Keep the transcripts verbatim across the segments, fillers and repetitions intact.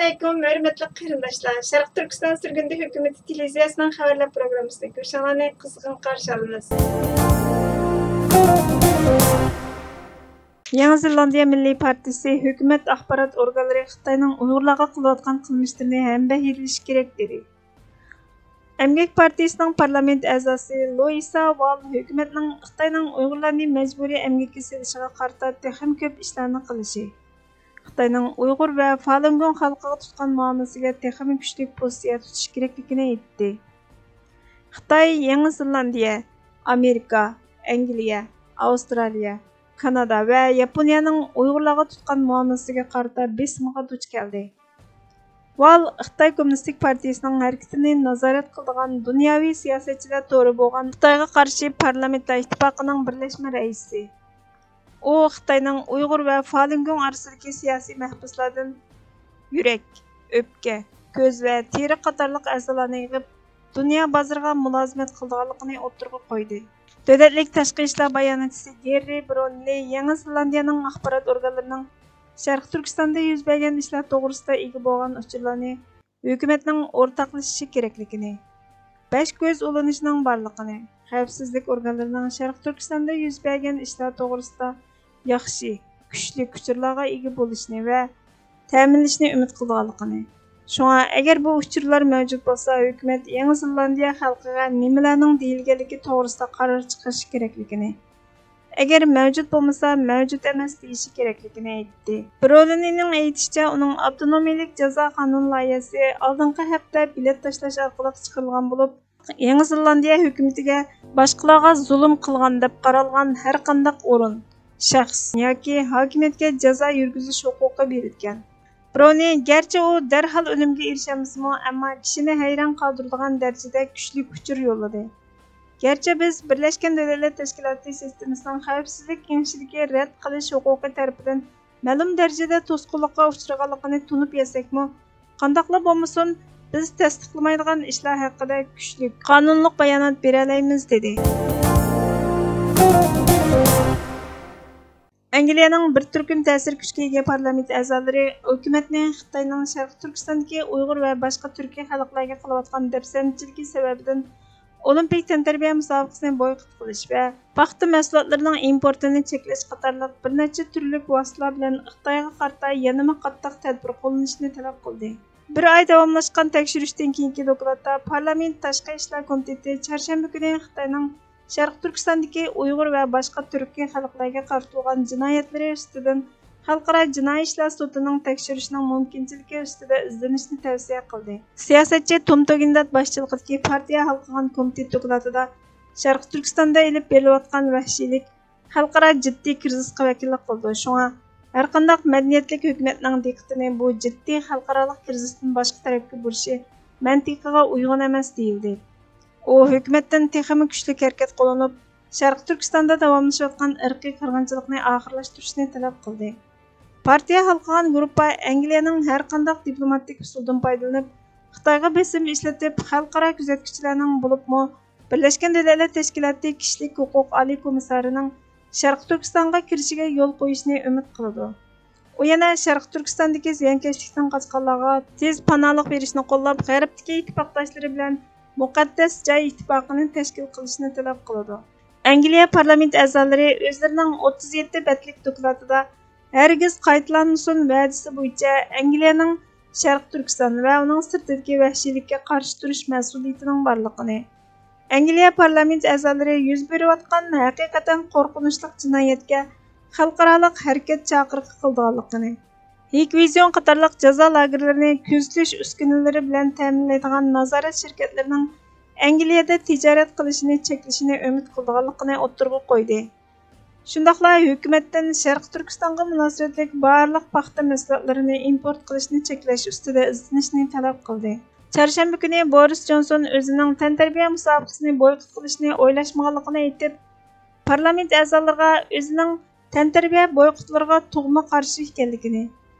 ئەسسالامۇئەلەيكۇم، ھۆرمەتلىك قېرىنداشلار! شەرقىي تۈركىستان سۈرگۈندە ھۆكۈمىتى تېلېۋىزىيەسىنىڭ خەۋەرلەر پروگراممىسىدىكى كۆرۈشۈڭلارنى قىزغىن قارشى ئالىمىز. يېڭى زېلاندىيە مىللىي پارتىيىسى ھۆكۈمەت ئاخبارات ئورگانلىرى خىتاينىڭ ئۇيغۇرلارغا قىلىۋاتقان قىلمىشلىرىنى ھەمبەھىرلىشى كېرەك دېدى. ئەمگەك پارتىيىسىنىڭ پارلامېنت ئەزاسى لۇئىسا ۋال ھۆكۈمەتنىڭ خىتاينىڭ ئۇيغۇرلارنى مەجبۇرىي ئەمگەككە سېلىشىغا قارىتا تېخىمۇ كۆپ ئىشلارنى قىلىشى، خىتاينىڭ ئۇيغۇر ۋە فالۇنگوڭ خەلقىگە تۇتقان مۇئامىلىسىگە تېخىمۇ كۈچلۈك پوزىتسىيە تۇتۇشى كېرەكلىكىنى ئېيتتى. خىتاي يېڭى زېلاندىيە، ئامېرىكا، ئەنگلىيە، ئاۋسترالىيە، كانادا ۋە ياپونىيەنىڭ ئۇيغۇرلارغا تۇتقان مۇئامىلىسىگە قارىتا بېسىمغا دۇچ كەلدى. ۋال خىتاي كوممۇنىستىك پارتىيىسىنىڭ ھەرىكىتىنى نازارەت قىلىدىغان دۇنياۋى سىياسەتچىلەر تورى بولغان خىتايغا قارشى پارلامېنتلار ئىتتىپاقىنىڭ بىرلەشمە رەئىسى. ئۇ خىتاينىڭ ئۇيغۇر ۋە فالۇنگوڭ ئارىسىدىكى سىياسىي مەھبۇسلاردىن يۈرەك، ئۆپكە، كۆز ۋە تېرە قاتارلىق ئەزالارنى يىغىپ، دۇنيا بازىرىغا مۇلازىمەت قىلىدىغانلىقىنى ئوتتۇرىغا قويدى. دۆلەتلىك تاشقى ئىشلار باياناتچىسى گېررى برونلى يېڭى زېلاندىيەنىڭ ئاخبارات ئورگانلىرىنىڭ شەرقىي تۈركىستاندا يۈز بەرگەن ئىشلار توغرىسىدا ئىگە بولغان ئۇچۇرلارنى ھۆكۈمەتنىڭ ئورتاقلىشىشى كېرەكلىكىنى، بەش كۆز ئۇلىنىشىنىڭ بارلىقىنى، خەۋپسىزلىك ئورگانلىرىنىڭ شەرقىي تۈركىستاندا يۈز بەرگەن ئىشلار توغرىسىدا ياخشى، كۈچلۈك ئۇچۇرلارغا ئىگە بولۇشىنى ۋە تەمىنلىشىنى ئۈمىد قىلىدىغانلىقىنى، شۇڭا ئەگەر بۇ ئۇچۇرلار مەۋجۇت بولسا، ھۆكۈمەت يېڭى زېلاندىيە خەلقىگە نېمىلەرنىڭ دېيىلگەنلىكى توغرىسىدا قارار چىقىرىشى كېرەكلىكىنى، ئەگەر مەۋجۇت بولمىسا، مەۋجۇت ئەمەس دېيىشى كېرەكلىكىنى ئېيتتى. برولىنىنىڭ ئېيتىشىچە، ئۇنىڭ ئاپتونومىيەلىك جازا قانۇن لايىھەسى ئالدىنقى ھەپتە بېلەت تاشلاش ئارقىلىق چىقىرىلغان بولۇپ، يېڭى زېلاندىيە ھۆكۈمىتىگە باشقىلارغا زۇلۇم قىلغان دەپ قارالغان ھەرقانداق ئورۇن، شەخس ياكى ھاكىمىيەتكە جازا يۈرگۈزۈش ھوقۇقى بېرىلگەن. برونى، گەرچە ئۇ دەرھال ئۈنۈمگە ئېرىشەلمىسىمۇ، ئەمما كىشىنى ھەيران قالدۇرىدىغان دەرىجىدە كۈچلۈك ئۇچۇر يوللىدى. گەرچە بىز بىرلەشكەن دۆلەتلەر تەشكىلاتى سىستېمىسىنىڭ خەۋپسىزلىك كېڭىشىدىكى رەت قىلىش ھوقۇقى تەرىپىدىن مەلۇم دەرىجىدە توسقۇنلۇققا ئۇچرىغانلىقىنى تونۇپ يەتسەكمۇ، قانداقلا بولمىسۇن، بىز تەستىقلىمايدىغان ئىشلار ھەققىدە كۈچلۈك قانۇنلۇق بايانات بېرەلەيمىز، دېدى. ئەنگلىيەنىڭ بىر تۈركۈم تەسىر كۈچكە ئىگە پارلامېنت ئەزالىرى ھۆكۈمەتنى خىتاينىڭ شەرقىي تۈركىستاندىكى ئۇيغۇر ۋە باشقا تۈركىي خەلقلەرگە قىلىۋاتقان دەپسەندىچىلىكى سەۋەبىدىن ئولىمپىك تەنتەربىيە مۇسابىقىسىنى بويكوت قىلىش ۋە پاختا مەھسۇلاتلىرىنىڭ ئىمپورتىنى چەكلەش قاتارلىق بىر نەچچە تۈرلۈك ۋاسىتىلەر بىلەن خىتايغا قارىتا يەنىمۇ قاتتىق تەدبىر قوللىنىشنى تەلەپ قىلدى. بىر ئاي داۋاملاشقان تەكشۈرۈشتىن كېيىنكى دوكلاتتا پارلامېنت تاشقى ئىشلار كومىتېتى چارشەنبە كۈنى خىتاينىڭ شەرقىي تۈركىستاندىكى ئۇيغۇر ۋە باشقا تۈركىي خەلقلەرگە قارىتىلغان جىنايەتلىرى ئۈستىدىن خەلقئارا جىنايى ئىشلار سوتىنىڭ تەكشۈرۈشىنىڭ مۇمكىنچىلىكى ئۈستىدە ئىزدىنىشنى تەۋسىيە قىلدى. سىياسەتچى توم توگىندات باشچىلىقىدىكى پارتىيە ھالقىغان كومىتېت دوكلاتىدا شەرقىي تۈركىستاندا ئېلىپ بېرىلىۋاتقان ۋەھشىيلىك خەلقئارا جىددىي كىرىزىسقا ۋەكىللىك قىلىدۇ، شۇڭا ھەرقانداق مەدەنىيەتلىك ھۆكۈمەتنىڭ دىققىتىنى بۇ جىددىي خەلقئارالىق كىرىزىستىن باشقا تەرەپكە بۇرىشى مەنتىقىغا ئۇيغۇن ئەمەس، دېيىلدى. ئۇ ھۆكۈمەتتىن تېخىمۇ كۈچلۈك ھەرىكەت قوللىنىپ، شەرقىي تۈركىستاندا داۋاملىشىۋاتقان ئىرقىي قىرغىنچىلىقنى ئاخىرلاشتۇرۇشنى تەلەپ قىلدى. پارتىيە ھالقىغان گۇرۇپپا ئەنگلىيەنىڭ ھەرقانداق دىپلوماتىك ئۇسۇلدىن پايدىلىنىپ، خىتايغا بېسىم ئىشلىتىپ، خەلقئارا كۆزەتكۈچىلەرنىڭ، بولۇپمۇ بىرلەشكەن دۆلەتلەر تەشكىلاتى كىشىلىك ھوقۇق ئالىي كومىسسارىنىڭ شەرقىي تۈركىستانغا كىرىشىگە يول قويۇشىنى ئۈمىد قىلىدۇ. ئۇ يەنە شەرقىي تۈركىستاندىكى زىيانكەشلىكتىن قاچقانلارغا تېز پاناھلىق بېرىشنى قوللاپ، غەربتىكى ئىتتىپاقداشلىرى بىلەن مۇقەددەس جاي ئىتتىپاقىنى تەشكىل قىلىشنى تەلەپ قىلىدۇ. ئەنگلىيە پارلامېنت ئەزالىرى ئۆزلىرىنىڭ ئوتتۇز يەتتە بەتلىك دوكلاتىدا ھەرگىز قايتىلانمىسۇن ۋەدىسى بويىچە ئەنگلىيەنىڭ شەرقىي تۈركىستان ۋە ئۇنىڭ سىرتىدىكى ۋەھشىيلىككە قارشى تۇرۇش مەسئۇلىيىتىنىڭ بارلىقىنى، ئەنگلىيە پارلامېنت ئەزالىرى يۈز بېرىۋاتقان ھەقىقەتەن قورقۇنچلۇق جىنايەتكە خەلقئارالىق ھەرىكەت چاقىرىقى قىلىدىغانلىقىنى، ھىكۋىزيون قاتارلىق جازا لاگېرلىرىنى كۆزىتىش ئۈسكۈنىلىرى بىلەن تەمىنلەيدىغان نازارەت شىركەتلىرىنىڭ ئەنگلىيەدە تىجارەت قىلىشىنى چەكلىشىنى ئۈمىد قىلىدىغانلىقىنى ئوتتۇرىغا قويدى. شۇنداقلا ھۆكۈمەتتىن شەرقىي تۈركىستانغا مۇناسىۋەتلىك بارلىق پاختا مەھسۇلاتلىرىنى ئىمپورت قىلىشنى چەكلەش ئۈستىدە ئىزدىنىشنى تەلەپ قىلدى. چارشەنبە كۈنى بورىس جونسون ئۆزىنىڭ تەنتەربىيە مۇسابىقىسىنى بويكوت قىلىشنى ئويلاشمىغانلىقىنى ئېيتىپ، پارلامېنت ئەزالىرىغا ئۆزىنىڭ تەنتەربىيە بويكوتلىرىغا تۇغما قارشى ئىكەنلىكىنى،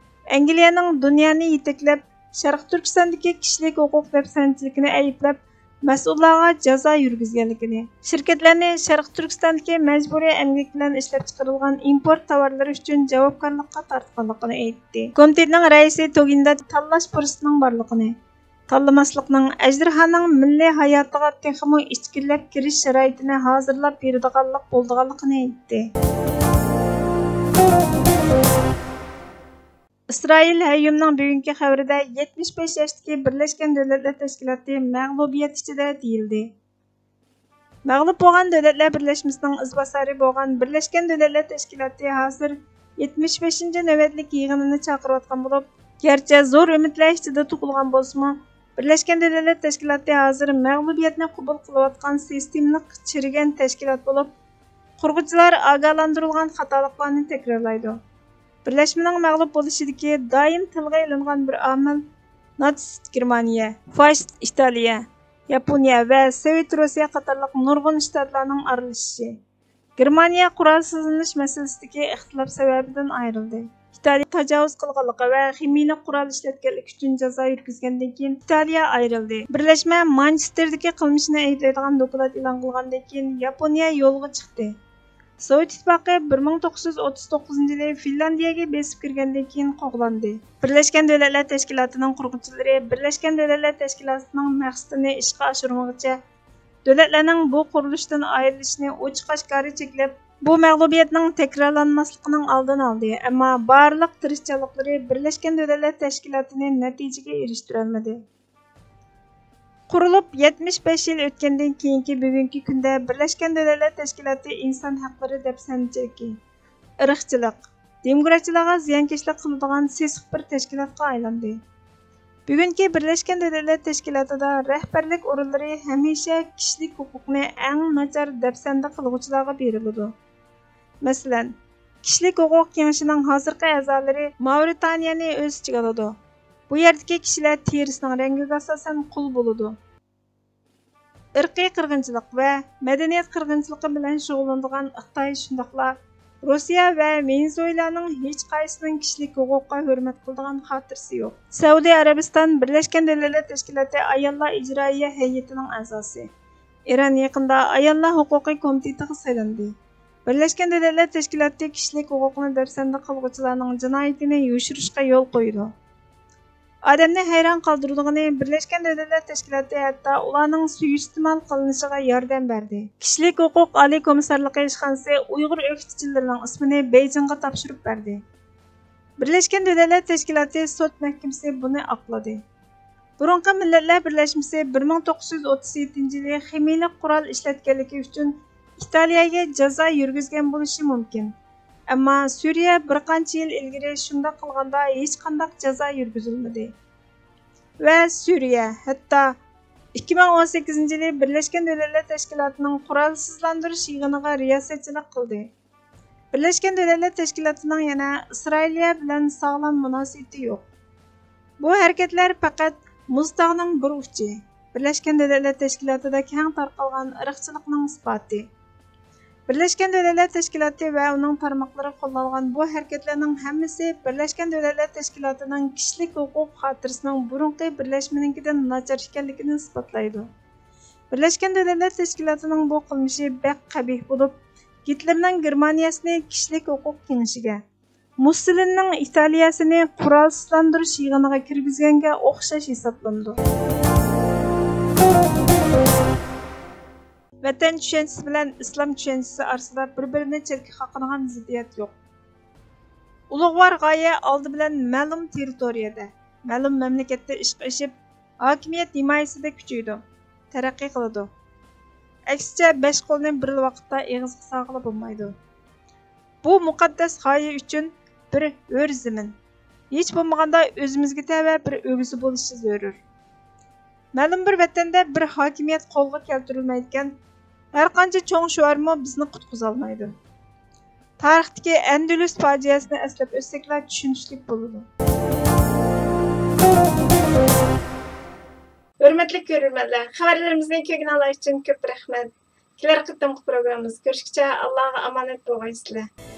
ئەنگلىيەنىڭ دۇنيانى يېتەكلەپ، شەرقىي تۈركىستاندىكى كىشىلىك ھوقۇق دەپسەندىچىلىكىنى ئەيىبلەپ، مەسئۇللارغا جازا يۈرگۈزگەنلىكىنى، شىركەتلەرنى شەرقىي تۈركىستاندىكى مەجبۇرىي ئەمگەك بىلەن ئىشلەپچىقىرىلغان ئىمپورت تاۋارلىرى ئۈچۈن جاۋابكارلىققا تارتقانلىقىنى ئېيتتى. كومىتېتنىڭ رەئىسى توگىندا تاللاش پۇرسىتىنىڭ بارلىقىنى، تاللىماسلىقنىڭ ئەجدىھانىڭ مىللىي ھاياتىغا تېخىمۇ ئىچكىرىلەپ كىرىش شارائىتىنى ھازىرلاپ بېرىدىغانلىق بولىدىغانلىقىنى ئېيتتى. ئىسرائىل ھەييۇمنىڭ بۈگۈنكى خەۋىرىدە يەتمىش بەش ياشتىكى بىرلەشكەن دۆلەتلەر تەشكىلاتى مەغلۇبىيەت ئىچىدە دېيىلدى. مەغلۇپ بولغان دۆلەتلەر بىرلەشمىسىنىڭ ئىزباسارى بولغان بىرلەشكەن دۆلەتلەر تەشكىلاتى ھازىر يەتمىش بەشىنچى نۆۋەتلىك يىغىنىنى چاقىرىۋاتقان بولۇپ، گەرچە زور ئۈمىدلەر ئىچىدە تۇغۇلغان بولسىمۇ، بىرلەشكەن دۆلەتلەر تەشكىلاتى ھازىر مەغلۇبىيەتنى قوبۇل قىلىۋاتقان سىستېمىلىق چىرىگەن تەشكىلات بولۇپ، قۇرغۇچىلار ئاگاھلاندۇرۇلغان خاتالىقلارنى تەكرارلايدۇ. بىرلەشمىنىڭ مەغلۇپ بولۇشىدىكى دائىم تىلغا ئېلىنغان بىر ئامىل ناتسىست گېرمانىيە، فاشىست ئىتالىيە، ياپونىيە ۋە سوۋېت روسىيە قاتارلىق نۇرغۇن شتاتلارنىڭ ئارىلىشىشى. گېرمانىيە قورالسىزلىنىش مەسىلىسىدىكى ئىختىلاپ سەۋەبىدىن ئايرىلدى. ئىتالىيە تاجاۋۇز قىلغانلىقى ۋە خىمىيىلىك قورال ئىشلەتكەنلىكى ئۈچۈن جازا يۈرگۈزگەندىن كېيىن ئىتالىيە ئايرىلدى. بىرلەشمە مانچېستېردىكى قىلمىشىنى ئەيىبلەيدىغان دوكلات ئېلان قىلغاندىن كېيىن ياپونىيە يولغا چىقتى. سوۋېت ئىتتىپاقى بىر مىڭ توققۇز يۈز ئوتتۇز توققۇزىنچى يىلى فىنلاندىيەگە بېسىپ كىرگەندىن كېيىن قوغلاندى. بىرلەشكەن دۆلەتلەر تەشكىلاتىنىڭ قۇرغۇچىلىرى بىرلەشكەن دۆلەتلەر تەشكىلاتىنىڭ مەقسىتىنى ئىشقا ئاشۇرمىغۇچە، دۆلەتلەرنىڭ بۇ قۇرۇلۇشتىن ئايرىلىشىنى ئوچۇق-ئاشكارا چەكلەپ، بۇ مەغلۇبىيەتنىڭ تەكرارلانماسلىقىنىڭ ئالدىنى ئالدى، ئەمما بارلىق تىرىشچانلىقلىرى بىرلەشكەن دۆلەتلەر تەشكىلاتىنى نەتىجىگە ئېرىشتۈرەلمىدى. قۇرۇلۇپ يەتمىش بەش يىل ئۆتكەندىن كېيىنكى بۈگۈنكى كۈندە بىرلەشكەن دۆلەتلەر تەشكىلاتى ئىنسان ھەقلىرى دەپسەندىچىلىكى، ئىرقچىلىق، دېموكراتچىلارغا زىيانكەشلىك قىلىدىغان سېسىق بىر تەشكىلاتقا ئايلاندى. بۈگۈنكى بىرلەشكەن دۆلەتلەر تەشكىلاتىدا رەھبەرلىك ئورۇنلىرى ھەمىشە كىشىلىك ھوقۇقنى ئەڭ ناچار دەپسەندە قىلغۇچىلارغا بېرىلىدۇ. مەسىلەن، كىشىلىك ھوقۇق كېڭىشىنىڭ ھازىرقى ئەزالىرى ماۋرىتانىيەنى ئۆز ئىچىگە ئالىدۇ. بۇ يەردىكى كىشىلەر تېرىسىنىڭ رەڭگىگە ئاساسەن قۇل بولىدۇ. ئىرقىي قىرغىنچىلىق ۋە مەدەنىيەت قىرغىنچىلىقى بىلەن شۇغۇللىنىدىغان خىتاي شۇنداقلا روسىيە ۋە ۋېنېزۇېلانىڭ ھېچقايسىسىنىڭ كىشىلىك ھوقۇققا ھۆرمەت قىلىدىغان خاتىرىسى يوق. سەئۇدى ئەرەبىستان بىرلەشكەن دۆلەتلەر تەشكىلاتى ئاياللار ئىجرائىيە ھەيئىتىنىڭ ئەزاسى. ئىران يېقىندا ئاياللار ھوقۇقى كومىتېتىغا سايلاندى. بىرلەشكەن دۆلەتلەر تەشكىلاتى كىشىلىك ھوقۇقنى دەپسەندە قىلغۇچىلارنىڭ جىنايىتىنى يوشۇرۇشقا يول قويىدۇ. ئادەمنى ھەيران قالدۇرىدىغىنى، بىرلەشكەن دۆلەتلەر تەشكىلاتى ھەتتا ئۇلارنىڭ سۇيىئىستېمال قىلىنىشىغا ياردەم بەردى. كىشىلىك ھوقۇق ئالىي كومىسسارلىقى ئىشخانىسى ئۇيغۇر ئۆكتىچىلىرىنىڭ ئىسمىنى بېيجىڭغا تاپشۇرۇپ بەردى. بىرلەشكەن دۆلەتلەر تەشكىلاتى سوت مەھكىمىسى بۇنى ئاقلىدى. بۇرۇنقى مىللەتلەر بىرلەشمىسى بىر مىڭ توققۇز يۈز ئوتتۇز يەتتىنچى يىلى خىمىيىلىك قورال ئىشلەتكەنلىكى ئۈچۈن ئىتالىيەگە جازا يۈرگۈزگەن بولۇشى مۇمكىن. ئەمما سۈرىيە بىر قانچە يىل ئىلگىرى شۇنداق قىلغاندا ھېچقانداق جازا يۈرگۈزۈلمىدى. ۋە سۈرىيە ھەتتا ئىككى مىڭ ئون سەككىزىنچى يىلى بىرلەشكەن دۆلەتلەر تەشكىلاتىنىڭ قورالسىزلاندۇرۇش يىغىنىغا رىياسەتچىلىك قىلدى. بىرلەشكەن دۆلەتلەر تەشكىلاتىنىڭ يەنە ئىسرائىلىيە بىلەن ساغلام مۇناسىۋىتى يوق. بۇ ھەرىكەتلەر پەقەت مۇز تاغنىڭ بىر ئۇچى. بىرلەشكەن دۆلەتلەر تەشكىلاتىدا كەڭ تارقالغان ئىرقچىلىقنىڭ ئىسپاتى. بىرلەشكەن دۆلەتلەر تەشكىلاتى ۋە ئۇنىڭ تارماقلىرى قوللانغان بۇ ھەرىكەتلەرنىڭ ھەممىسى بىرلەشكەن دۆلەتلەر تەشكىلاتىنىڭ كىشىلىك ھوقۇق خاتىرىسىنىڭ بۇرۇنقى بىرلەشمىنىڭكىدىن ناچار ئىكەنلىكىنى ئىسپاتلايدۇ. بىرلەشكەن دۆلەتلەر تەشكىلاتىنىڭ بۇ قىلمىشى بەك قەبىھ بولۇپ، گىتلېرنىڭ گېرمانىيەسىنى كىشىلىك ھوقۇق كېڭىشىگە، مۇسسولىنىنىڭ ئىتالىيەسىنى قورالسىزلاندۇرۇش يىغىنىغا كىرگۈزگەنگە ئوخشاش ھېسابلىنىدۇ. ۋەتەن چۈشەنچىسى بىلەن ئىسلام چۈشەنچىسى ئارىسىدا بىر-بىرىنى چەتكە قاقىدىغان زىددىيەت يوق. ئۇلۇغۋار غايە ئالدى بىلەن مەلۇم تېررىتورىيەدە، مەلۇم مەملىكەتتە ئىشقا ئېشىپ، ھاكىمىيەت ھىمايىسىدە كۈچىيىدۇ، تەرەققىي قىلىدۇ. ئەكسىچە، بەش قولنى بىرلا ۋاقىتتا ئېغىزغا سالغىلى بولمايدۇ. بۇ مۇقەددەس غايە ئۈچۈن بىر ھۆر زېمىن، ھېچ بولمىغاندا ئۆزىمىزگە تەۋە بىر ئۆگزە بولۇشى زۆرۈر. مەلۇم بىر ۋەتەندە بىر ھاكىمىيەت قولغا كەلتۈرۈلمەيدىكەن، ھەرقانچە چوڭ شوئارمۇ بىزنى قۇتقۇزالمايدۇ. تارىختىكى ئەندىلۇس پاجىئەسىنى ئەسلەپ ئۆتسەكلا چۈشىنىشلىك بولىدۇ. ھۆرمەتلىك كۆرۈرمەنلەر، خەۋەرلىرىمىزنى كۆرگىنىڭلار ئۈچۈن كۆپ رەھمەت. كېلەر قېتىمقى پروگراممىمىزدا كۆرۈشكىچە ئاللاغا ئامانەت بولغايسىلەر.